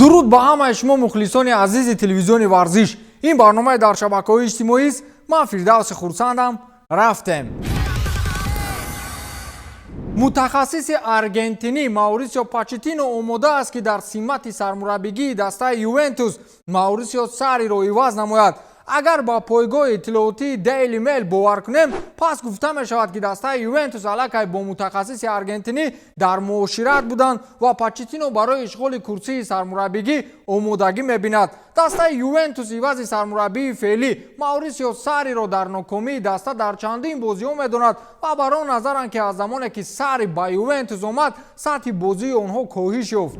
Дуруд ба ҳамаи шумо, мухлисони азизи телевизиони «Варзиш». Ин барномаи дар шабакаҳои иҷтимоист. Ман Фирдавси Хурсандам. Рафтем. Мутахассиси аргентинӣ Маурисио Почеттино омода аст, ки дар симати сармураббигии дастаи «Ювентус» Маурисио Сарриро иваз намояд. Агар ба пойгоҳи иттилоотии Daily Mail бовар кунем, пас гуфта мешавад, ки дастаи «Ювентус» аллакай бо мутахассиси аргентинӣ дар муошират буданд ва Почеттино барои ишғоли курсии сармураббигӣ омодагӣ мебинад. Дастаи «Ювентус» ивази сармураббии феълӣ Маурисио Сарриро дар нокомии даста дар чандин бозиҳо медонад ва бар он назаранд, ки аз замоне ки Сарри ба «Ювентус» омад, сатҳи бозии онҳо коҳиш ёфт.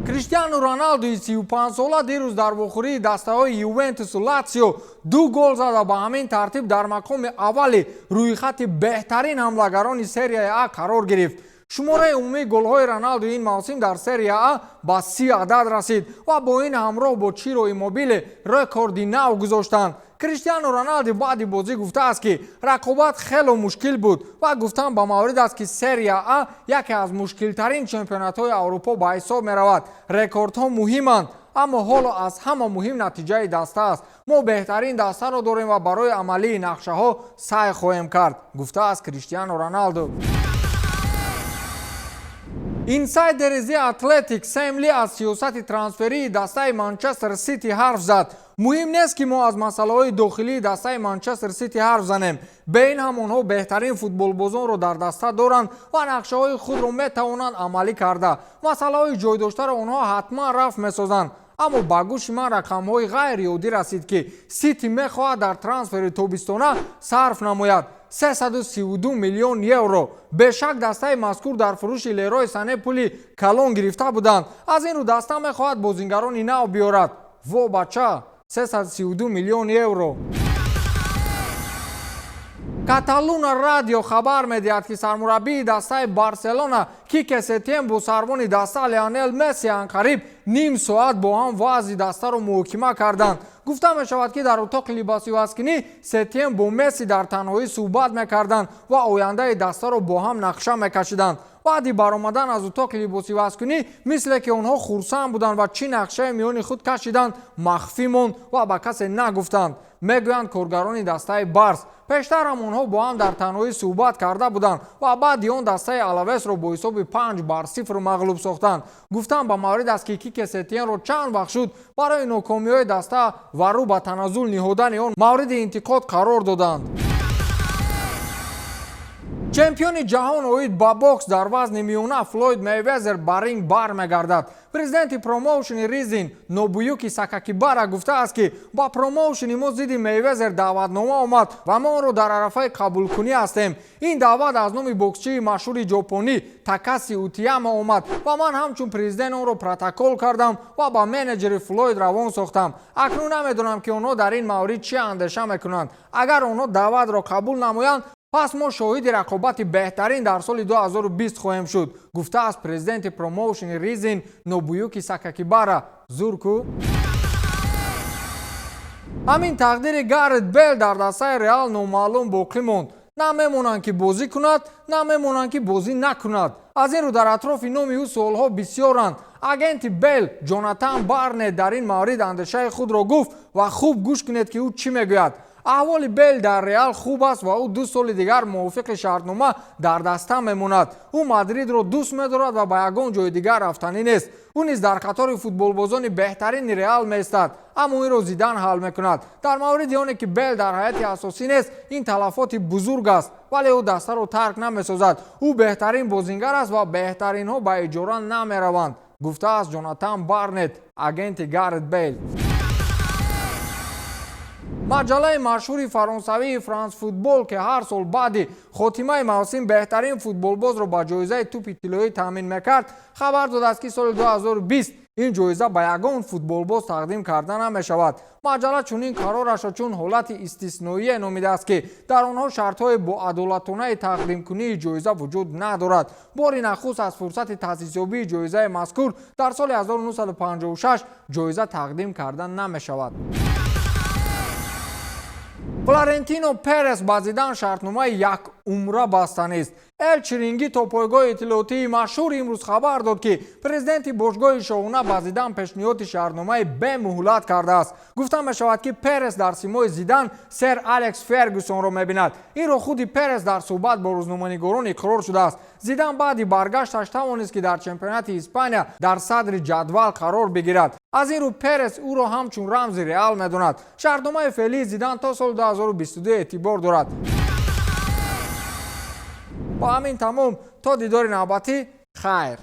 Криштиану Роналдуи 35сола дирӯз дар вохӯрии дастаҳои «Ювентусу» «Латсио» ду гол зада, ба ҳамин тартиб дар мақоми аввали рӯйхати беҳтарин ҳамлагарони Серияи А қарор гирифт. Шумораи умумии голҳои Роналду ин мавсим дар Серия А ба 30 адад расид ва бо ин ҳамроҳ бо Чиро Иммобиле рекорди нав гузоштанд. Криштиану Роналду баъди бозӣ гуфтааст, ки рақобат хело мушкил буд, ва гуфтан ба маврид аст, ки Серия А яке аз мушкилтарин чемпионатҳои Аврупо ба ҳисоб меравад. Рекордҳо муҳиманд, аммо ҳоло аз ҳама муҳим натиҷаи даста аст. Мо беҳтарин дастаро дорем ва барои амалии нақшаҳо саъй хоҳем кард, гуфтааст Криштиану Роналду. Инсайдери The Athletic Сэм Ли аз сиёсати трансферии дастаи «Манчестер Сити» ҳарф зад. Муҳим нест, ки мо аз масъалаҳои дохилии дастаи «Манчестер Сити» ҳарф занем. Бе ин ҳам онҳо беҳтарин футболбозонро дар даста доранд ва нақшаҳои худро метавонанд амалӣ карда, масъалаҳои ҷойдоштаро онҳо ҳатман рафъ месозанд. Аммо ба гӯши ман рақамҳои ғайриоддӣ расид, ки «Сити» мехоҳад дар трансфери тобистона сарф намояд 332 миллион евро. Бешак, дастаи мазкур дар фурӯши Лерой Сане пули калон гирифта буданд. Аз ин рӯ даста мехоҳад бозингарони нав биёрад. Во бача, 332 миллион евро! Каталуна Радио хабар медиҳад, ки сармураббии дастаи «Барселона» Кике Сетиен бо сарвони даста Леонел Месси анқариб ним соат бо ҳам вазъи дастаро муҳокима карданд. Гуфта мешавад, ки дар утоқи либосивазкунӣ Сетиен бо Месси дар танҳоӣ суҳбат мекарданд ва ояндаи дастаро бо ҳам нақша мекашиданд. Баъди баромадан аз утоқи либосивазкунӣ, мисле ки онҳо хурсанд буданд ва чӣ нақшаи миёни худ кашиданд, махфӣ монд ва ба касе нагуфтанд, мегӯянд коргарони дастаи «Барс». Пештар ҳам онҳо бо ҳам дар танҳоӣ суҳбат карда буданд ва баъди он дастаи «Алавесро» бо ҳисоби 5-0 мағлуб сохтанд. Гуфтан ба маврид аст, ки Кике Сетиенро чанд вақт шуд барои нокомиҳои даста ва рӯ ба таназзул ниҳодани он мавриди интиқод қарор доданд. Чемпиони ҷаҳон оид ба бокс дар вазни миёна Флойд Мейвезер ба ринг бармегардад. Президенти промоушени Ризин Нобуюки Сакакибара гуфтааст, ки ба промоушени мо зидди Мейвезер даъватнома омад ва мо онро дар арафаи қабулкунӣ ҳастем. Ин даъват аз номи боксчии машҳури ҷопонӣ Такаси Утияма омад ва ман ҳамчун президент онро протокол кардам ва ба менеҷери Флойд равон сохтам. Акнун намедонам, ки онҳо дар ин маврид чӣ андеша мекунанд. Агар онҳо даъватро қабул намоянд, пас мо шоҳиди рақобати беҳтарин дар соли 2020 хоҳем шуд, гуфтааст президенти промоушени Ризин Нобуюки Сакакибара. Зурку ҳамин тақдири Гарет Бел дар дастаи «Реал» номаълум боқӣ монд. На мемонанд, ки бозӣ кунад, на мемонанд, ки бозӣ накунад. Аз ин рӯ дар атрофи номи ӯ суолҳо бисёранд. Агенти Бел Ҷонатан Барнет дар ин маврид андешаи худро гуфт ва хуб гӯш кунед, ки ӯ чӣ мегӯяд. Аҳволи Бел дар «Реал» хуб аст ва ӯ 2 соли дигар мувофиқи шартнома дар даста мемонад. Ӯ Мадридро дӯст медорад ва ба ягон ҷои дигар рафтанӣ нест. Ӯ низ дар қатори футболбозони беҳтарини «Реал» меистад, аммо инро Зидан ҳал мекунад. Дар мавриди оне ки Бел дар ҳайати асосӣ нест, ин талафоти бузург аст, вале ӯ дастаро тарк намесозад. Ӯ беҳтарин бозингар аст ва беҳтаринҳо ба иҷора намераванд, гуфтааст Ҷонатан Барнет, агенти Гарет Бейл. Маҷаллаи машҳури фаронсавии «Франс Футбол», ки ҳар сол баъди хотимаи мавсим беҳтарин футболбозро ба ҷоизаи тӯпи тиллоӣ таъмин мекард, хабар додааст, ки соли 2020 ин ҷоиза ба ягон футболбоз тақдим карда намешавад. Маҷалла чунин қарорашро чун ҳолати истисноие номидааст, ки дар онҳо шартҳои боадолатонаи тақдимкунии ҷоиза вуҷуд надорад. Бори нахуст аз фурсати таъсисёбии ҷоизаи мазкур дар соли 1956 ҷоиза тақдим карда намешавад. Флорентино Перес ба Зидан шартномаи якумра бастанист. Эл Чирингито, пойгоҳи иттилоотии машҳур, имрӯз хабар дод, ки президенти бошгоҳи шоҳона ба Зидан пешниҳоди шартномаи бемуҳлат кардааст. Гуфта мешавад, ки Перес дар симои Зидан сер Алекс Фергюсонро мебинад. Инро худи Перес дар суҳбат бо рӯзноманигорон иқрор шудааст. Зидан баъди баргашташ тавонист, ки дар чемпионати Испания дар садри ҷадвал қарор бигирад. Аз ин рӯ Перес ӯро ҳамчун рамзи Реал медонад. Шартномаи феълии Зидан то соли 2022 эътибор дорад. Бо ҳамин тамом. То дидори навбатӣ, хайр.